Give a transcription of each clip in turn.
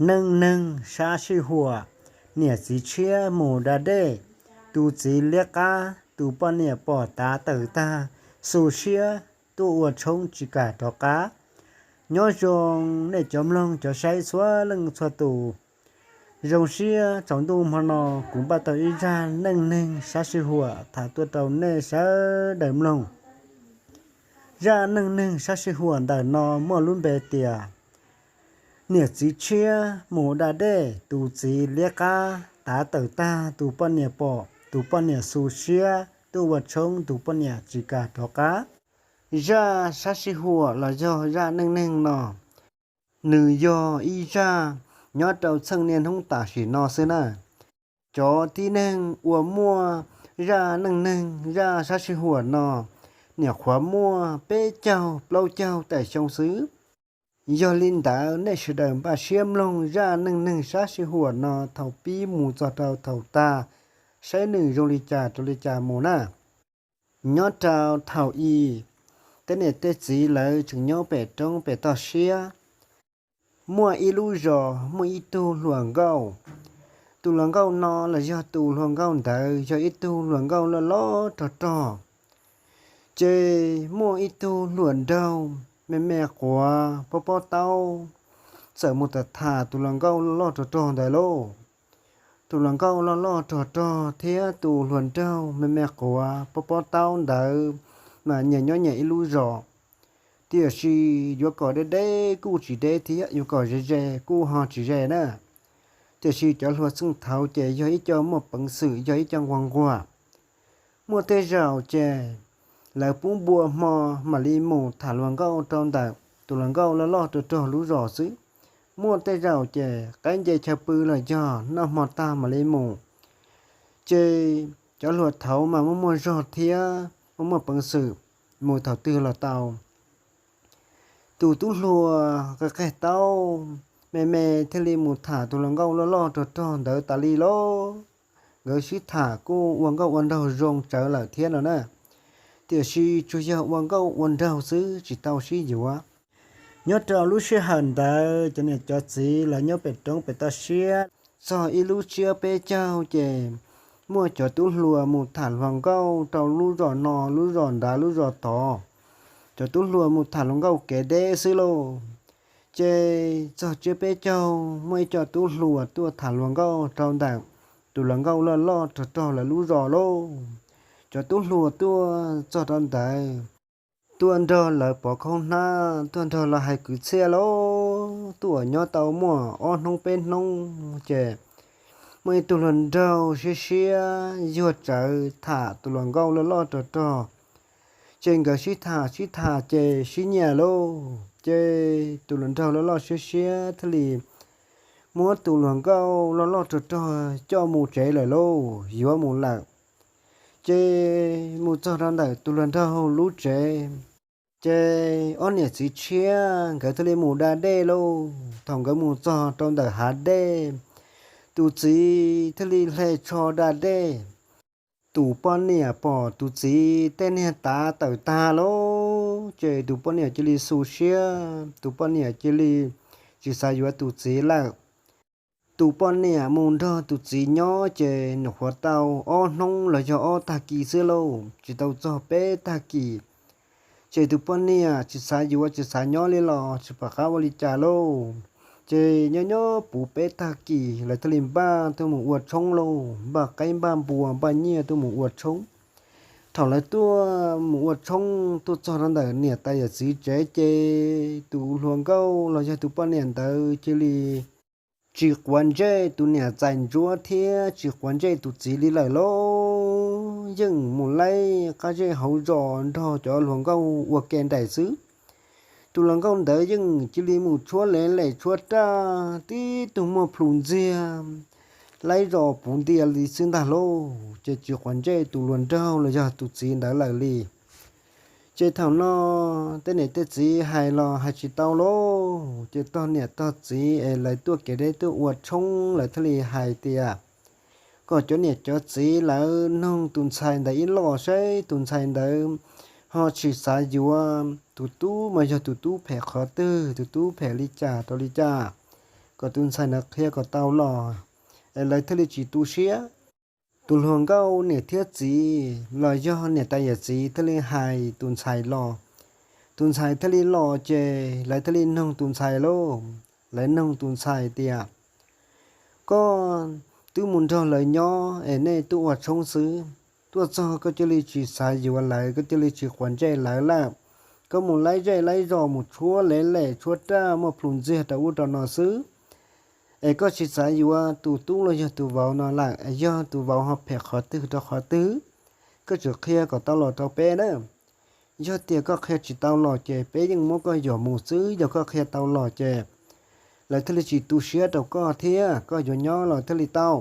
Neej neeg sab sij huam, niam txiv tshiab mus da dej, tus txiv liab qab, tus poj niam pom tav tawm tag, xu siab tuaj ua tshoob tsis kam rov qab. Nyob zoo nej cov mloog cov saib txhua leej txhua tus. Zoo siab tsaus ntuj hmo no kuv npaj tau ib zaj neej neeg sab sij huam tham tuaj rau nej sawv daws mloog. Zaj neej neeg sab sij huam ntawm no muaj lub npe tias niam txiv tshiab mus da dej, tus txiv liab qab, tav tawm tag, tus poj niam pom, tus poj niam xu siab tuaj ua tshoob, tus poj niam tsis kam rov qab. Zaj sab sij huam los yog zaj neej neeg no, nws yog ib zaj nyob rau txheej niaj hnub tam sim no xwb na. Cov tib neeg uas muaj zaj neej neeg zaj sab sij huam no, nyuam qhuav muaj peb caug plaub caug tawm xyoo xwb. Yog li ntawd nej sawv daws npaj siab mloog zaj neej neeg sab sij huam no thaum pib mus txog rau thaum tag, saib nws zoo li cas rau li cas mus na. Nyob rau thaum i, tej niam tej txiv lawv tseem nyob pem roob pem toj siab, muaj ib lub zos muaj ib tug hluas nkauj. Tus hluas nkauj no los yog tus hluas nkauj ntawd yog ib tug hluas nkauj loj loj rog rog. Ces muaj ib tug hluas nraug me me quav pob pob taub txawm mus tham tham tus hluas nkauj loj loj rog rog ntawd lauj. Tus hluas nkauj loj loj rog rog thiab tus hluas nraug me me quav pob pob taub ntawd mas nyias nyob nyias ib lub zos. Tiam sis yuav kom deb deb kuj tsis deb thiab yuav kom ze ze kuj ho tsis ze na. Tiam sis cov hluas txheej thaud ces yog ib co muaj peev xwm, yog ib co nquag nquag. Muaj tej zaum ces lawv pub npua hmo mam li mus tham hluas nkauj rau ntawm tus hluas nkauj loj loj rog rog lub zos xwb. Muaj tej zaum ces qaib nce chaw pw los yog noj hmo tag mam li mus. Ces cov hluas thaud mas muaj muaj zog thiab muaj muaj peev xwm, mus thaum twg los tau. Tus tub hluas qig qig taub me me thiaj li mus tham tus hluas nkauj loj loj rog rog ntawd tas li lauj. Nkawd sib tham kuj ua nkauj ua nraug zoo tsawv lawm thiab no na. Tiam sis tsuas yog ua nkauj ua nraug xwb tsis tau sib yuav. Nyob rau lub sij hawm ntawd cov niam cov txiv lawv nyob pem roob pem toj siab, txog ib lub tsiab peb caug ces muaj cov tub hluas mus tham hluas nkauj rau lub zos no lub zos nrad lub zos tod. Cov tub hluas mus tham hluas nkauj kev deb xwb lauj. Ces txog tsiab peb caug muaj ib co tub hluas tuaj tham hluas nkauj rau ntawm tus hluas nkauj loj loj rog rog lawv lub zos lauj. Cov tub hluas tuaj txog rau ntawd, tuaj nrog lawv pov khaub hnab, tuaj nrog lawv hais kwv txhiaj lauj. Tuaj nyob tau muaj ob hnub peb hnub ces muaj ib tug hluas nraug siab siab yuag tsawv tham tus hluas nkauj loj loj rog rog. Ces nkawd sib tham sib tham ces sib nyiam lauj. Ces tus hluas nraug loj loj siab siab thiaj li muab tus hluas nkauj loj loj rog rog coj mus tsev lawm lauj, yuav mus lawm. Ces mus txog rau ntawm tus hluas nraug lub tsev, ces ob niam txiv tshiab nkawd thiaj li mus da dej lauj. Thaum nkawd mus txog rau ntawm hav dej, tus txiv thiaj li hle tsho da dej. Tus poj niam pom tus txiv tej niag tav tawm tag lauj, ces tus poj niam cia li xu siab, tus poj niam cia li tsis xav yuav tus txiv lawm. Tus poj niam mus nrog tus txiv nyob ces nyuam qhuav tau ob hnub los yog ob tag kis xwb lauj, tsis tau txog peb tag kis. Ces tus poj niam tsis xav yuav tsis xav nyob li los tsis pom qab ua li cas lauj. Ces nyob nyob puv peb tag kis lawv thiaj li npaj tuaj mus ua tshoob lauj, npaj qaib npaj npua npaj nyiaj tuaj mus ua tshoob. Thaum lawv tuaj mus ua tshoob tuaj txog rau ntawm niam tais yawm txiv tsev ces tus hluas nkauj los yog tus poj niam ntawd cia li tsis quav ntsej tus niam txais ntsuab thiab tsis quav ntsej tus txiv li lawm lauj. Yeej mus laib qab zej hauv zos nrog cov hluas nkauj ua ke nraim xwb. Tus hluas nkauj ntawd yeej cia li mus tshuab lev lem tshuab raj tib tug muaj plhus ntxiag, laib zos puv ntia li xwb ntag lauj, ces tsis quav ntsej tus hluas nraug los yog tus txiv ntawd lawm li. Ces thaum no tej niam tej txiv hais los hais tsis tau lauj, ces tog niam tog txiv es lawv tuaj kev deb tuaj ua tshoob lawv thiaj li hais tias kom cov niam cov txiv lawv noog tus ntxhais ntawd ib los saib tus ntxhais ntawd ho tsis xav yuav tus tub mas yog tus tub phem qhov twg, tus tub phem li cas rau li cas. kom tus ntxhais ntawd qhia kom tau los, es lawv thiaj li tsis tu siab. Tus hluas nkauj niam thiab txiv los yog niam tais yawm txiv thiaj li hais tus ntxhais los. Tus ntxhais thiaj li los ces lawv thiaj li noog tus ntxhais lauj, lawv noog tus ntxhais tias, koj twb mus nrog lawv nyob es nej tuaj ua tshoob xwb, tuaj txog koj cia li tsis xav yuav lawv, koj cia li tsis quav ntsej lawv lawm. Koj mus laib zej laib zos, mus tshuab lev lem tshuab raj muaj plhus ntxiag rau ub rau no xwb, es koj tsis xav yuav tus tub los yog tus vauv no lawm, es yog tus vauv ho phem qhov twg rau qhov twg, koj tsum qhia kom tau los rau peb na. Yog tias koj qhia tsis tau los ces peb yeej muab koj yuam mus xwb, yog koj qhia tau los ces lawv thiaj li tsis tu siab rau koj thiab koj yuav nyob los thiaj li tau.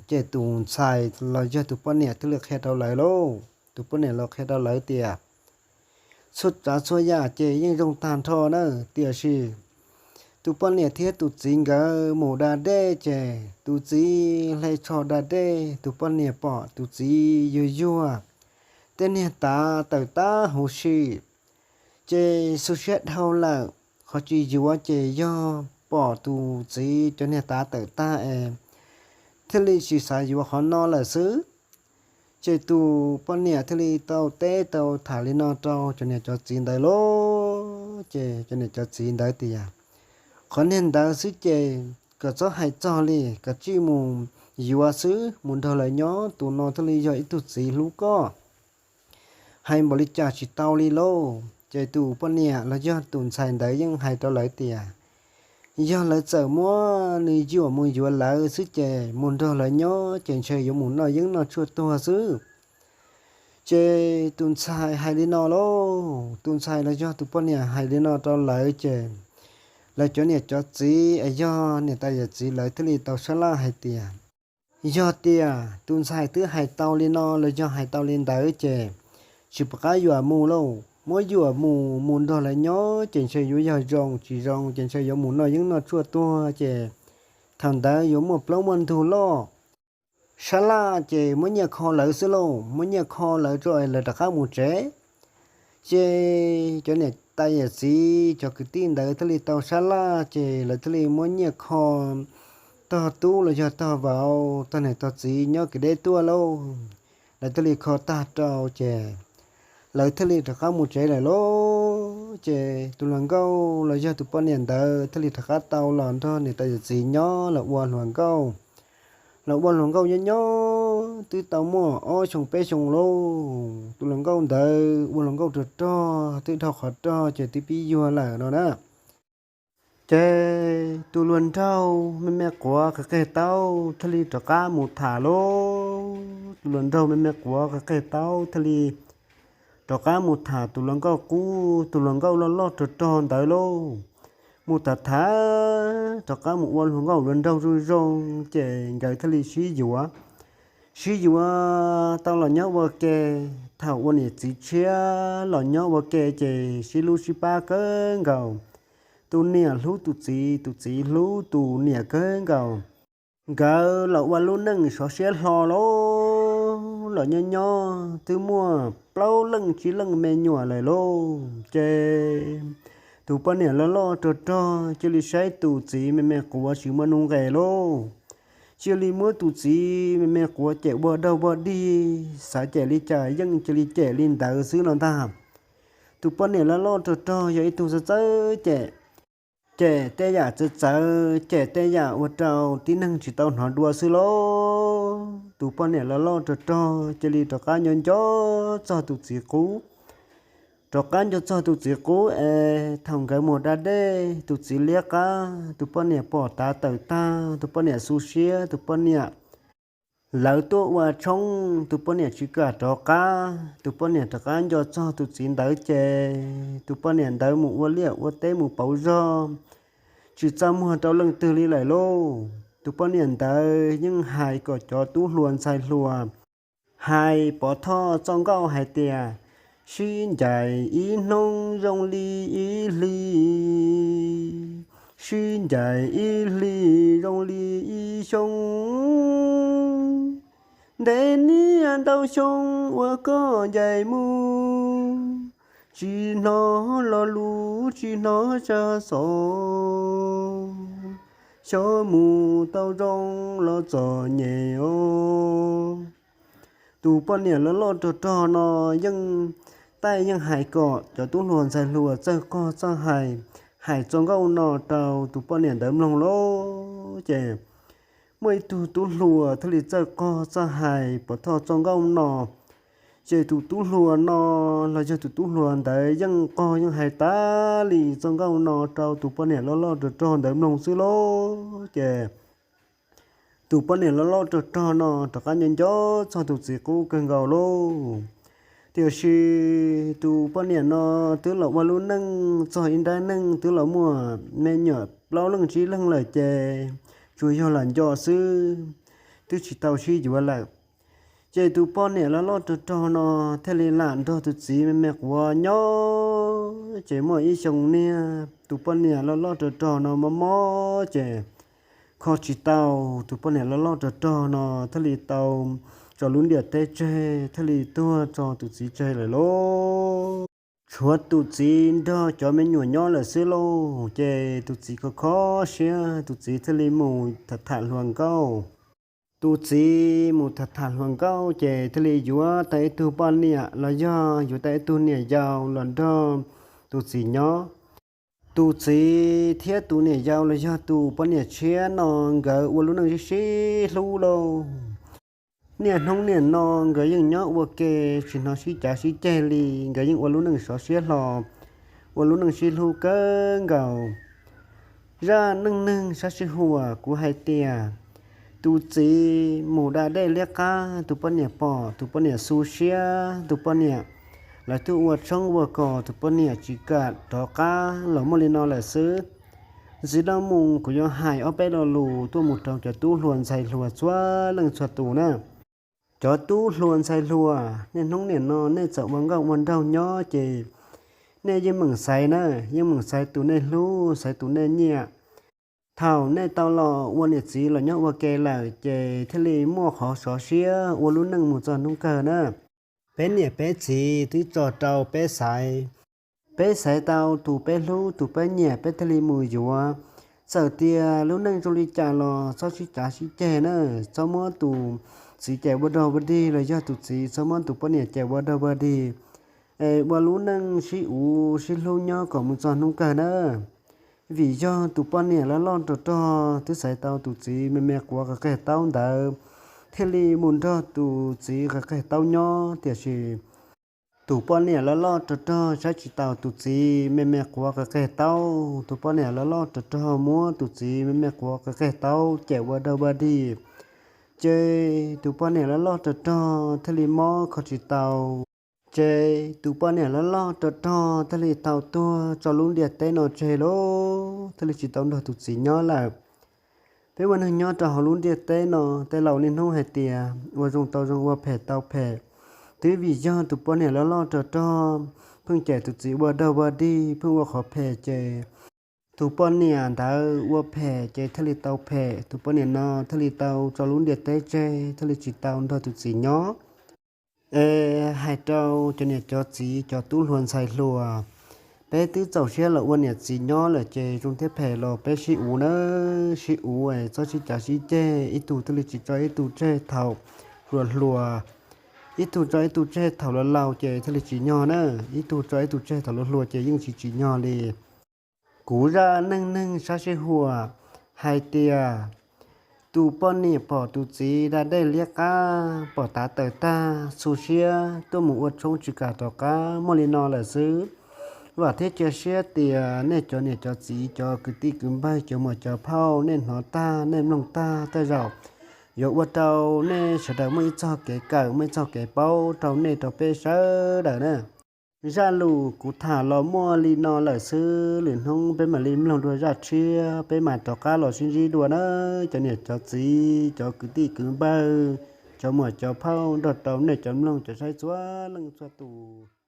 Ces tus ntxhais los yog tus poj niam thiaj li qhia rau lawv lauj. Tus poj niam los qhia rau lawv tias, txhua tsav txhua yam ces yeej zoo tag nrho na, tiam sis tus poj niam thiab tus txiv nkawd mus da dej ces tus txiv hle tsho da dej, tus poj niam pom tus txiv yuag yuag, tej niag tav tawm tab huv si, ces xu siab dhau lawm, qhov tsis yuav ces yog pom tus txiv cov niag tav tawm tag es thiaj li tsis xav yuav qhov no lawm xwb. Ces tus poj niam thiaj li tau teb tau tham li no rau cov niam cov txiv ntawd lauj. Ces cov niam cov txiv ntawd tias, qhov niag ntawd xwb ces koj txhob hais txog li, koj tsij mus yuav xwb, mus nrog lawv nyob, tus no thiaj li yog ib tug txiv hlub koj. Hais npaum li cas tsis tau li lauj. Ces tus poj niam los yog tus ntxhais ntawd yeej hais rau lawv tias, yog lawv txawm muab nws yuam mus yuav lawv xwb ces mus nrog lawv nyob ces ntshe yuav mus noj yeeb noj tshuaj tuag xwb. Ces tus ntxhais hais li no lauj, tus ntxhais los yog tus poj niam hais li no rau lawv ces lawv cov niam cov txiv es yog niam tais yawm txiv lawv thiaj li tau sab laj hais tias, yog tias tus ntxhais twb hais tau li no los yog hais tau li ntawd ces tsis pom qab yuam mus lauj. Muab yuam mus, mus nrog lawv nyob ces ntshe yuav yog zoo, tsis zoo ces ntshe yuav mus noj yeeb noj tshuaj tuag ces thaum ntawd yuav muaj plaub muaj ntug loj. Sab laj ces muab nyiaj kho lawv xwb lauj, muab nyiaj kho lawv tso es lawv rov qab mus tsev. Ces cov niam tais yawm txiv cov kwv tij ntawd thiaj li tau sab laj ces lawv thiaj li muab nyiaj kho tog tub los yog tog vauv, tog niam tog txiv nyob kev deb tuaj lauj. Lawv thiaj li kho tag rau ces lawv thiaj li rov qab mus tsev lawm lauj. Ces tus hluas nkauj los yog tus poj niam ntawd thiaj li rov qab tau los nrog niam tais yawm txiv nyob los ua hluas nkauj. Los ua hluas nkauj nyob nyob twb tau muaj ob xyoo peb xyoo lauj, tus hluas nkauj ntawd ua hluas nkauj rog rog twb dhau qhov rog ces twb pib yuag lawm no na. Ces tus hluas nraug me me quav qe qeg taub thiaj li rov qab mus tham lauj. Tus hluas nraug me me quav qe qeg taub thiaj li rov qab mus tham tus hluas nkauj qub, tus hluas nkauj loj loj rog rog ntawd lauj. Mus tham tham rov qab mus ua hluas nkauj hluas nraug zoo zoo ces nkawd thiaj li sib yuav. Sib yuav tau los nyob ua ke, thaum ua niam txiv tshiab los nyob ua ke ces sib hlub sib pab kawg nkaus. Tus niam hlub tus txiv, tus txiv hlub tus niam kawg nkaus. Nkawd los ua lub neej sov siab hlo lauj, los nyob nyob twb muaj plaub leej tsib leej me nyuam lawm lauj. Ces tus poj niam loj loj rog rog cia li saib tus txiv me me quav tsis muaj nuj nqes lauj. Cia li muab tus txiv me me quav cem ua daug ua dig, xav cem li cas yeej cia li cem li ntawd xwb no ntag. Tus poj niam loj loj rog rog yog ib tug txawj txawj cem, cem tej yam txawv txawv, cem tej yam ua rau tib neeg tsis tau hnov dua xwb lauj. Tus poj niam loj loj rog rog cia li rov qab nco nco txog tus txiv qub. Rov qab nco txog tus txiv qub es thaum nkawd mus da dej, tus txiv liab qab, tus poj niam pom tav tawm tag, tus poj niam xu siab, tus poj niam lawv tuaj ua tshoob, tus poj niam tsis kam rov qab, tus poj niam rov qab nco txog tus txiv ntawd ces tus poj niam ntawd mus ua liaj ua teb mus pauv zog, tsis txaj muag rau leej twg li lawm lauj. Tus poj niam ntawd yeej hais kom cov tub hluas ntxhais hluas hais pov thoj txoj nkauj hais tias, sib ncaim ib hnub zoo li ib hli, sib ncaim ib hli zoo li ib xyoo. Ntev niaj ntau xyoo uas koj ncaim mus, tsis hnov lo lus tsis hnov zaj xov, xyov mus tau zoo los txom nyem os. Tus poj niam loj loj rog rog no yeej, taij yeej hais kom cov tub hluas ntxhais hluas txawj qog txawj hais, hais txoj nkauj no rau tus poj niam ntawd mloog lauj. Ces muaj ib tug tub hluas thiaj li txawj qog txawj hais pov thoj txoj nkauj no. Ces tus tub hluas no los yog tus tub hluas ntawd yeej qog yeej hais tas li txoj nkauj no rau tus poj niam loj loj rog rog ntawd mloog xwb lauj. Ces tus poj niam loj loj rog rog no rov qab nco nco txog tus txiv qub kawg nkaus lauj. Tiam sis tus poj niam no twb los ua lub neej txog ib nrab neej twb los muaj me nyuam plaub leej tsib leeg lawm ces tsuas yog lam nco xwb, twb tsis tau sib yuav lawm. Ces tus poj niam loj loj rog rog no thiaj li lam nrog tus txiv me me quav nyob. Ces muaj ib xyoo niag tus poj niam loj loj rog rog no mob mob ces kho tsis tau, tus poj niam loj loj rog rog no thiaj li tau tso lub ntiaj teb tseg, thiaj li tuag tso tus txiv tseg lawm lauj. Tshuav tus txiv nrog cov me nyuam nyob lawm xwb lauj. Ces tus txiv kho kho siab, tus txiv thiaj li mus tham tham hluas nkauj. Tus txiv mus tham tham hluas nkauj ces thiaj li yuav tau ib tug poj niam los yog yuav tau ib tug niam yau los nrog tus txiv nyob. Tus txiv thiab tus niam yau los yog tus poj niam tshiab no nkawd ua lub neej sib sib hlub lauj. Niaj hnub niaj no nkawd yeej nyob ua ke, tsis hnov sib cav sib ceg li, nkawd yeej ua lub neej sov siab hlo, ua lub neej sib hlub kawg nkaus. Zaj neej neeg sab sij huam kuv hais tias, tus txiv mus da dej liab qab, tus poj niam pom, tus poj niam xu siab, tus poj niam lawv tuaj ua tshoob ua kos, tus poj niam tsis kam rov qab los muaj li no lawm xwb. Ntxiv no mus kuv yuav hais ob peb lo lus tuaj mus rau cov tub hluas ntxhais hluas txhua leej txhua tus na. Cov tub hluas ntxhais hluas, niaj hnub niam no nej txawm ua nkauj ua nraug nyob ces nej yeej meem xaiv na, yeej meem xaiv tus nej hlub, xaiv tus nej nyiam. Thaum nej tau los ua niam txiv los nyob ua ke lawm ces thiaj li muaj qhov sov siab ua lub neej mus txog hnub kawg na. Peb niam peb txiv twb tso rau peb xaiv. Peb xaiv tau tus peb hlub tus peb nyiam peb thiaj li mus yuav. Txawm tias lub neej zoo li cas los txhob sib cav sib ceg na, txhob muab tus txiv cem ua dog ua dig los yog tus txiv txhob muab tus poj niam cem ua dog ua dig. Es ua lub neej sib uv sib hlub nyob kom mus txog hnub kawg na. Vim yog tus poj niam loj loj rog rog twb xaiv tau tus txiv me me quav qe qeg taub ntawd, thiaj li mus nrog tus txiv qe qeg taub nyob, tiam sis tus poj niam loj loj rog rog saib tsis taus tus txiv me me quav qe qeg taub. Tus poj niam loj loj rog rog muab tus txiv me me quav qe qeg taub cem ua dog ua dig, ces tus poj niam loj loj rog rog thiaj li mob kho tsis tau. Ces tus poj niam loj loj rog rog thiaj li tau tuag tso lub ntiaj teb no tseg lauj, thiaj li tsis tau nrog tus txiv nyob lawm. Peb ua neeg nyob rau hauv lub ntiaj teb no, tej laus niaj hnub hais tias ua zoo tau zoo, ua phem tau phem. Twb vim yog tus poj niam loj loj rog rog pheej cem tus txiv ua dog ua dig, pheej ua qhov phem ces tus poj niam ntawd ua phem ces thiaj li tau phem, tus poj niam no thiaj li tau tso lub ntiaj teb tseg, thiaj li tsis tau nrog tus txiv nyob. Es hais rau cov niam cov txiv cov tub hluas ntxhais hluas, peb twb txaus siab los ua niam txiv nyob lawm ces zoo thiab phem los peb sib uv na, sib uv es txhob sib cav sib ceg, ib tug thiaj li tsis tso ib tug tseg thaum hluas hluas, ib tug tso ib tug tseg thaum laus laus ces thiaj li tsim nyog na, ib tug tso ib tug tseg thaum hluas hluas ces yeej tsis tsim nyog li. Kuv zaj neej neeg sab sij huam hais tias, tus poj niam pom tus txiv da dej liab qab, pom tav tawm tag, xu siab tuaj mus ua tshoob tsis kam rov qab, muaj li no lawm xwb. Vam thiab cia siab tias nej cov niam cov txiv, cov kwv tij kwv npawg, cov muam cov phauj, nej hnov tag, nej mloog tag, tej zaum yuav ua rau nej sawv daws muaj ib txog kev kawm, muaj ib txog kev paub rau nej rau peb sawv daws na. Zaj lus kuv tham los muaj li no lawm xwb, lwm hnub peb mam li mloog dua zaj tshiab, peb mam rov qab los sib ntsib dua na, cov niam cov txiv, cov kwv tij kwv npawg, cov muam cov phauj, nrog rau nej cov mloog cov saib txhua leej txhua tus.